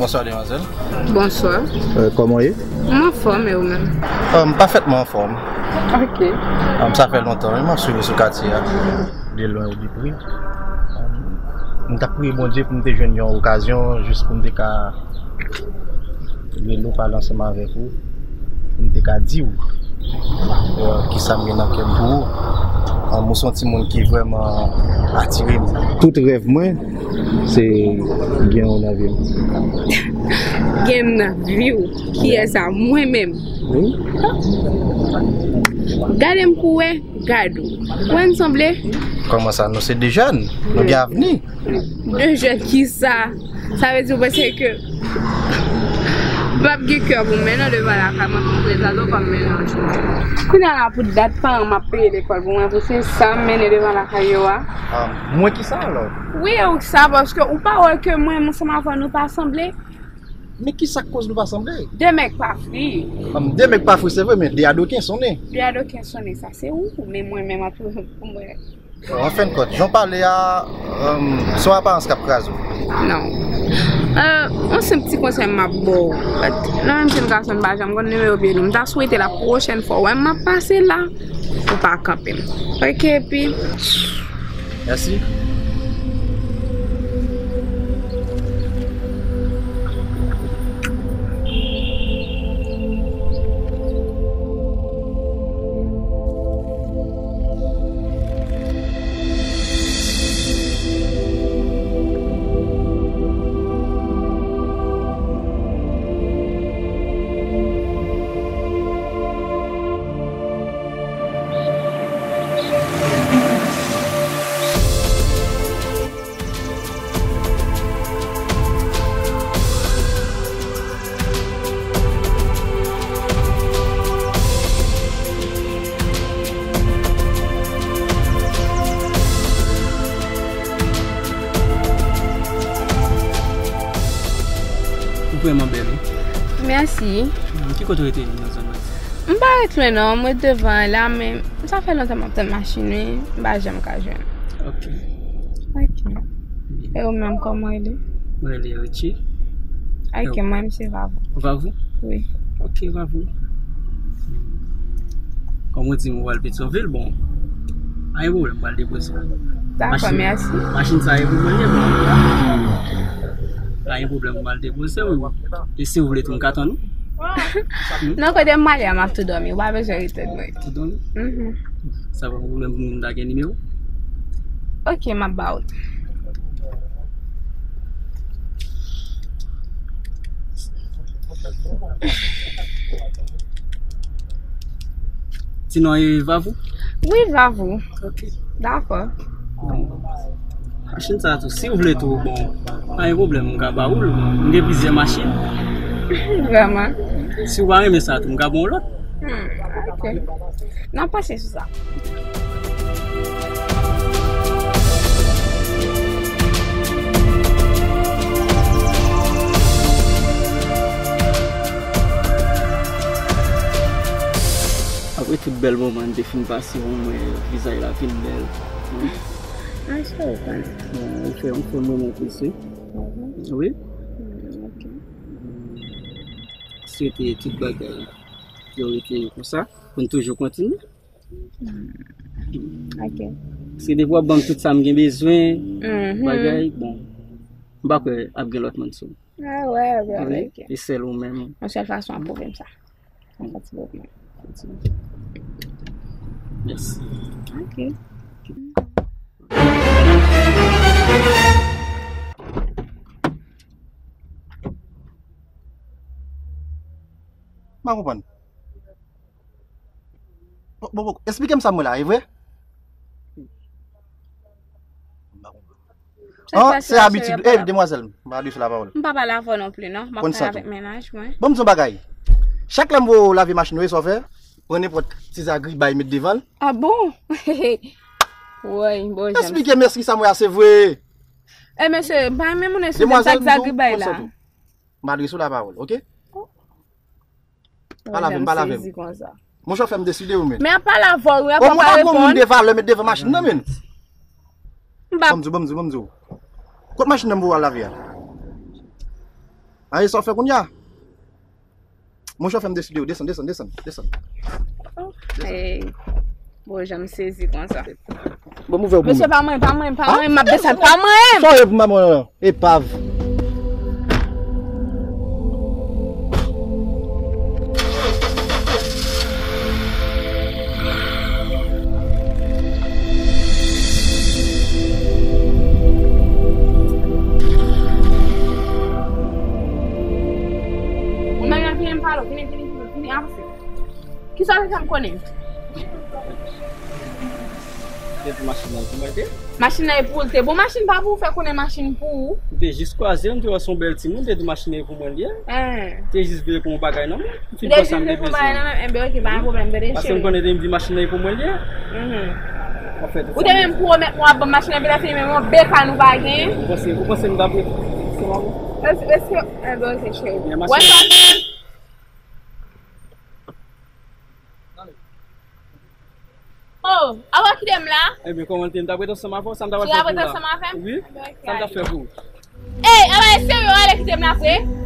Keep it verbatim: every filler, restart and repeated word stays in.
Bonsoir, demoiselle. Bonsoir. Euh, comment est? Mwen anfòm, e ou menm? Euh, m pafètman anfòm. Ok. Euh, sa fè lontan, wi, m ap swiv ou sou katye a. De loin ou de près. Euh, m t ap priye Bondye pou m te jwenn yon okazyon, jis pou m te ka rele w, pale ansanm avèk ou, pou m te ka di w, euh, kisa m gen nan kè m pou ou. Euh, ou se yon timoun ki vrèman atire m. Tout rèv mwen, se gen w nan vi m. Gen m nan vi w? Kiyès sa? Mwen menm? Wi. Gade m pou wè, gad ou. Wè n sanble? Kòman sa? Nou se de jèn. Nou gen avni. De jèn kisa? Sa vle di ou panse ke m p ap gen kè pou m mennen w devan lakay mwen, pou m prezante w kòm mennaj mwen? Kounye a la, pou dat paran m ap peye lekòl pou mwen, pou se sa m mennen devan lakay yo a? Ah, mwen ki sa alò? Wi, ou ki sa, paske ou pa wè ke mwen menm ansanm avè w nou pa sanble? Men ki sa k koz nou pa sanble? De mèg pa fri. Ah, de mèg pa fri, se vre, men de adoken sonnen. De adoken sonnen, sa se ou, men mwen menm ap toujou pou mwen. An fen kont, jan w pale a, um, se yon aparans k ap kraze w. Non. Euh, yon senp ti konsèy m ap ba w. Lè menm jenn gason m pa janm konn nimewo pye li. M ta swete la pwochèn fwa w wè m ap pase la, ou pa kanpe m. Ok, epi. Mèsi. Ou vrèman bèl, wi. Mèsi. Hmm, ki kote w rete nan zòn nan? M pa ret lwen non, m ret devan la, men sa fè lontan m ap tann machin wi, m pa janm ka jwenn. Ok. Ok. E ou menm, kòman w rele? Mwen rele Richie. Ok, mwen menm se Vavou. Vavou? Wi. Ok, Vavou. Kòm ou di m ou pral Petyonvil, bon, pa gen pwoblèm, m pral depoze w. Dakò, mèsi. Machin sa e pou mwen, bon. Pa gen pwoblèm, m pral depoze w. E si w vle tou, m ka tann ou. Non, kote m ale a, m ap tou dòmi. Ou pa bezwen rete dòmi. Tou dòmi? Mhm. Sa pa pwoblèm pou mwen ta gen nimewo? Ok, m ap ba ou l. Ti non e Vavou? Wi, Vavou. Ok. Dakò. Machin sa tou, si w vle tou, bon, pa gen pwoblèm, m ka ba ou l. M gen plizyè machin. Vrèman? Si w pa renmen sa tou, m ka ba w lòt. Hmm, ok. N ap panse sou sa. Apre tout bèl moman n te fin pase, bon, mwen, vizaj la vin bèl. Bon, ou fè, ou fè moman plis, wi. Wi. Hmm, ok. Swete tout bagay yo rete konsa, pou n toujou kontinye. Hmm. Ok. Se depi w ap ban m tout sa m gen bezwen, bagay, bon, m pa kwè ap gen lòt moun sou m. Ah, wè, wè, wè, ok. E sèl ou menm. Yon sèl fason ap pwouve m sa. Yon ti moman. Mèsi. Ok. M pa konprann. Bon, bon, bon, esplike m sa m wè la, e vre? An, se abitid. Ey, demwazèl, m pa adrese w lapawòl. M pa pale avè w non pli, non. M ap pale avèk mennaj mwen. Bon, m di w yon bagay. Chak lè m wè w lave machin ou, sa w fè? Pran nenpòt ti zagribay met devan l. Ah bon? Woy, bon, jan. Esplike m, èske sa m wè a se vre? Eh, mesye, m pa renmen moun esplike m sa k zagribay la. M pa adrese w lapawòl, ok? Pa lave m, pa lave m. Monchè, fè m deside wi, men. Men ap pale avè w, wi, ap pa reponn. Mwen pa pran moun de valè met devan machin nan, men. Ban m di w, ban m di w, ban m di w. Kot machin nan m voye al lave a? Aye, sa w fè kounye a? Monchè, fè m deside w. Desann, desann, desann, desann. Hey. Bon, jan m sezi konsa. Bon, m ouvè w pou mwen. Mesye, pa mwen, pa mwen, pa mwen, m ap desann, pa mwen. Sa w ye pou m pa mwen? Epav. Ou menm nan vini m pale, vini, vini, vini, vini, avanse. Kisa w te fè m konnen? Depi machin nan pou mwen te. Machin nan e pou l te. Bon, machin pa pou ou, fè konnen machin pou ou. M te jis kwaze, m te wè se yon bèl timoun, m te di machin nan e pou mwen li ye. M te jis vle pran yon bagay nan men. M fin pran sa m te bezwen. Enben, ok, pa gen pwoblèm, tande. Paske m konnen depi m di machin nan e pou mwen li ye. Ou te menm pwomèt mwen w ap ban m machin nan, epi lè fini menm yon bekàn ou pa genyen. Ou panse, ou panse m t ap rete? Èske, èske, enben, ok, cheri. Wè sa. Oh, awa kite m la. Ebyen, kòman l te? M t ap ret ansanm avè w, sa m t ap fè pou ou la? Ou t ap ret ansanm avè m? Wi, sa m t ap fè pou ou? Ey, awa, e serye, ale kite m la vre.